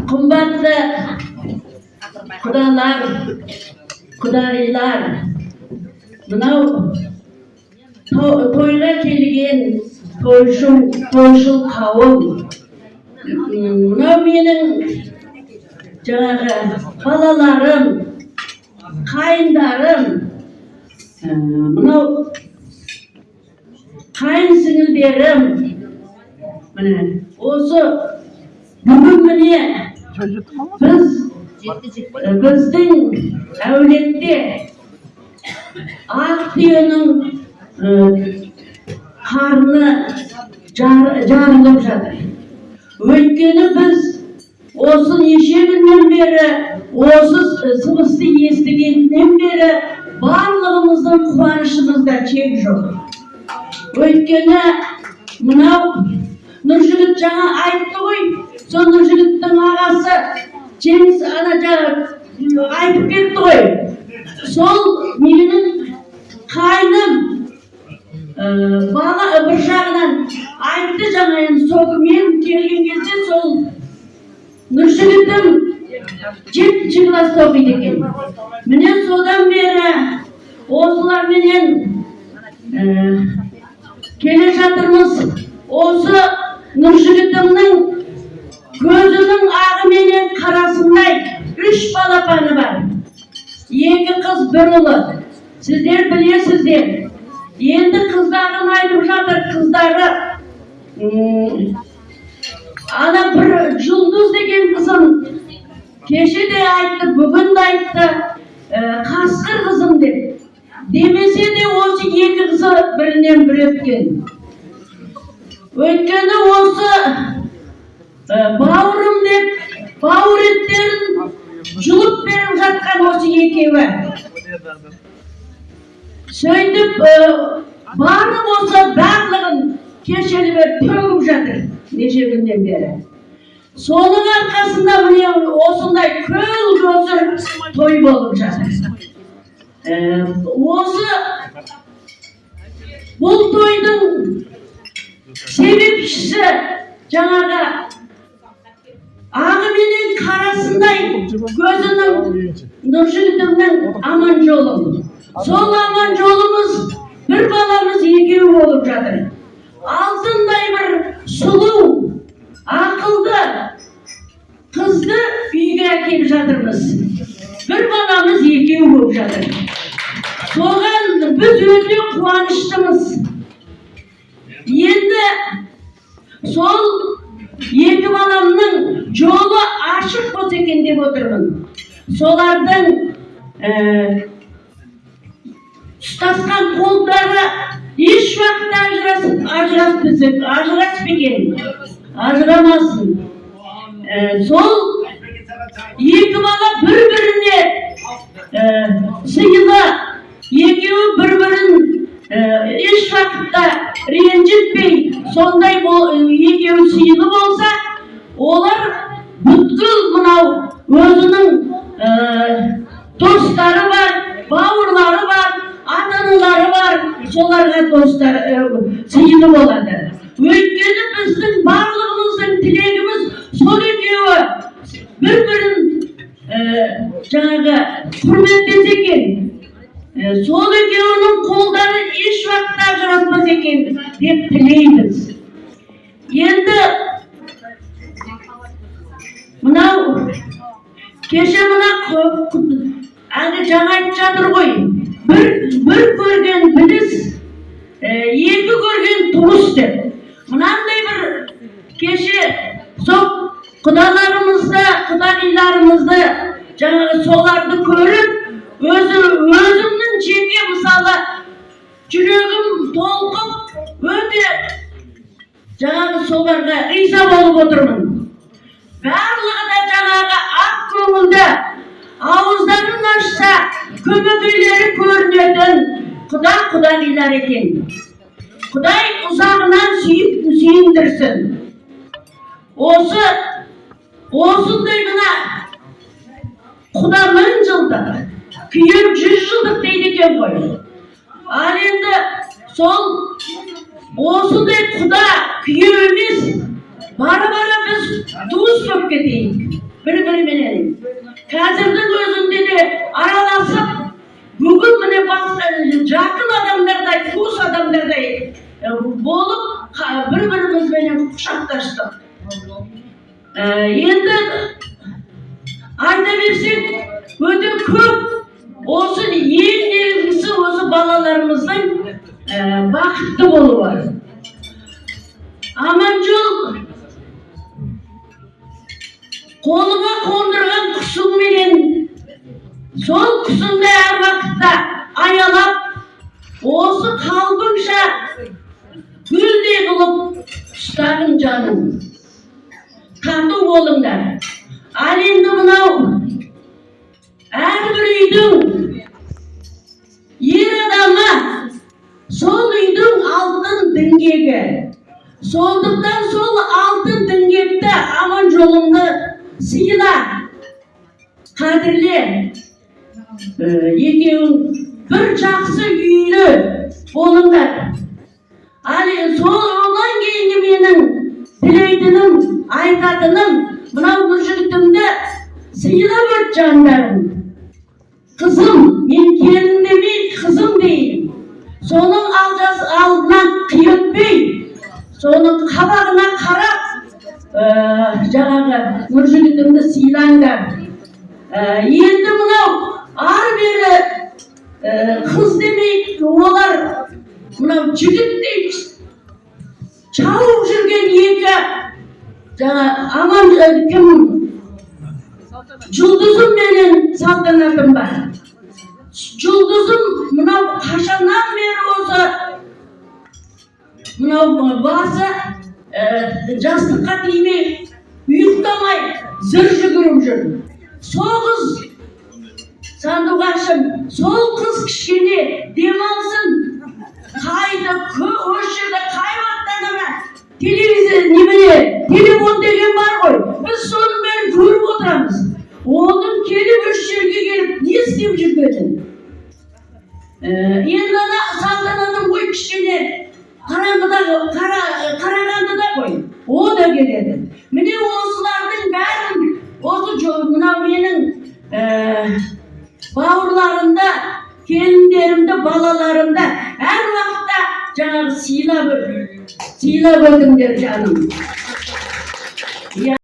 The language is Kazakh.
Қымбатты құдалар, құдағилар, мынау тойға келген тойшыл қауым, мынау менің жаңағы балаларым, қайындарым, мынау қайын сіңілдерім, міне осы бүгін міне біздің әулетте ақ түйенің қарны жарылып жатыр. Өйткені біз осы неше күннен бері, осы сыбысты естігеннен бері барлығымыздың қуанышымызда шек жоқ. Өйткені мынау Нұржігіт жаңа айтты ғой, сол Нұржігіттің ағасы Жеңіс ана жаңа айтып кетті ғой. Сол менің қайным, бала бір жағынан айтты жаңа, енді сол мен келген кезде сол Нұржігітім 7 класста оқиды екен. Міне содан бері осыларменен келе жатырмыз. Осы Нұржігітімнің көзінің ағы менен қарасындай 3 балапаны бар. 2 қыз, 1 ұлы. Сіздер білесіздер. Енді қыздарын айтып жатыр, қыздары, ана бір Жұлдыз деген қызын кеше де айтты, бүгін де айтты, қасқыр қызым деп. Демесе де осы 2 қызы бірінен бірі өткен. Өйткені осы бауырым деп бауыр еттерін жұлып беріп жатқан осы екеуі. Сөйтіп бары болса барлығын кешелі бері төгіп жатыр неше күннен бері. Соның арқасында міне осындай көл көсір той болып жатыр. Осы бұл тойдың себепшісі жаңағы ағы менен қарасындай көзінің Нұржігітімнің Аманжолым. Сол Аманжолымыз бір баламыз екеуі болып жатыр. Алтындай бір сұлу, ақылды қызды үйге әкеліп жатырмыз. Бір баламыз екеуі болып жатыр. Соған біз өте қуаныштымыз. Енді сол 2 баламның жолы ашық болса екен деп отырмын. Солардың ұстасқан қолдары еш уақытта ажыраспасын екен, ажырамасын. Сол 2 бала бір-біріне сыйлы, екеуі бір-бірін еш уақытта ренжітпей, сондай екеуі сыйлы болса, олар бүткіл мынау өзінің достары бар, бауырлары бар, ата-аналары бар, соларға достар сыйлы болады. Өйткені біздің барлығымыздың тілегіміз сол екеуі бір-бірін жаңағы құрметтесе екен, сол екеуінің қолдары еш уақытта ажыраспас екен деп тілейміз. Енді мынау кеше мына әлгі жаңа айтып жатыр ғой, бір көрген біліс, екі көрген туыс деп. Мынандай бір кеше сол құдаларымызды, құдағиларымызды, жаңағы соларды көріп, өзімнің жеке мысалы жүрегім толқып, өте жаңағы соларға риза болып отырмын. Барлығы да жаңағы ақ көңілді, ауыздарын ашса көмекейлері көрінетін құда құдағилар екен. Құдай ұзағынан сүйіндірсін. Осындай мына құда мың жылдық. Күйеу 100 жылдық дейді екен ғой. Ал енді сол осындай құда күйеу емес, бара бара біз туыс болып кетейік бір біріменен. Қазірдің өзінде де араласып, бүгін міне басқа жақын адамдардай, туыс адамдардай болып, бір бірімізбенен құшақтастық. Енді айта берсек, өте көп. Осы ең негізгісі осы балаларымыздың бақытты болуы. Аманжол, қолыңа қондырған құсыңменен, сол құсыңды әр уақытта аялап, осы қалпыңша гүлдей қылып ұстағын, жаным. Тату болыңдар. Ал енді мынау әрбір үйдің ер адамы сол үйдің алтын діңгегі. Сондықтан сол алтын діңгекті, Аман жолыңды сыйла, қадірле. Екеуің бір жақсы үйлі болыңдар. Ал енді сол одан кейінгі менің тілейтінім, айтатыным: мынау Нұржігітімді сыйлап өт, жандарым. Қызым, мен келін демей, қызым дейін. Соның алжас алдынан қи өтпей, соның қабағына қарап, жаңағы Нұржігітімді сыйлаңдар. Енді мынау ары бері қыз демей, олар мынау жігіттей шауып жүрген екі жаңа Аман, кім, Жұлдызым менен Салтанатым бар. Жұлдызым мынау қашаннан бері осы мынау басы жастыққа тимей, ұйықтамай зыр жүгіріп жүр. Сол қыз Сандуғашым, сол қыз кішкене демалсын. Қайда осы жерде қай уақытта ана телевизор, немене, телефон деген бар ғой, біз соның бәрін көріп отырамыз. Оның келіп, осы жерге келіп не істеп жүргенін. Енді ана Салтанатым ғой, кішкене қараңғыда, Қарағандыда ғой, о да келеді. Міне, осылардың бәрін осы мынау менің бауырларымды, келіндерімді, балаларымды әр уақытта жаңағы сыйлап өтіңдер, жаным. Иә.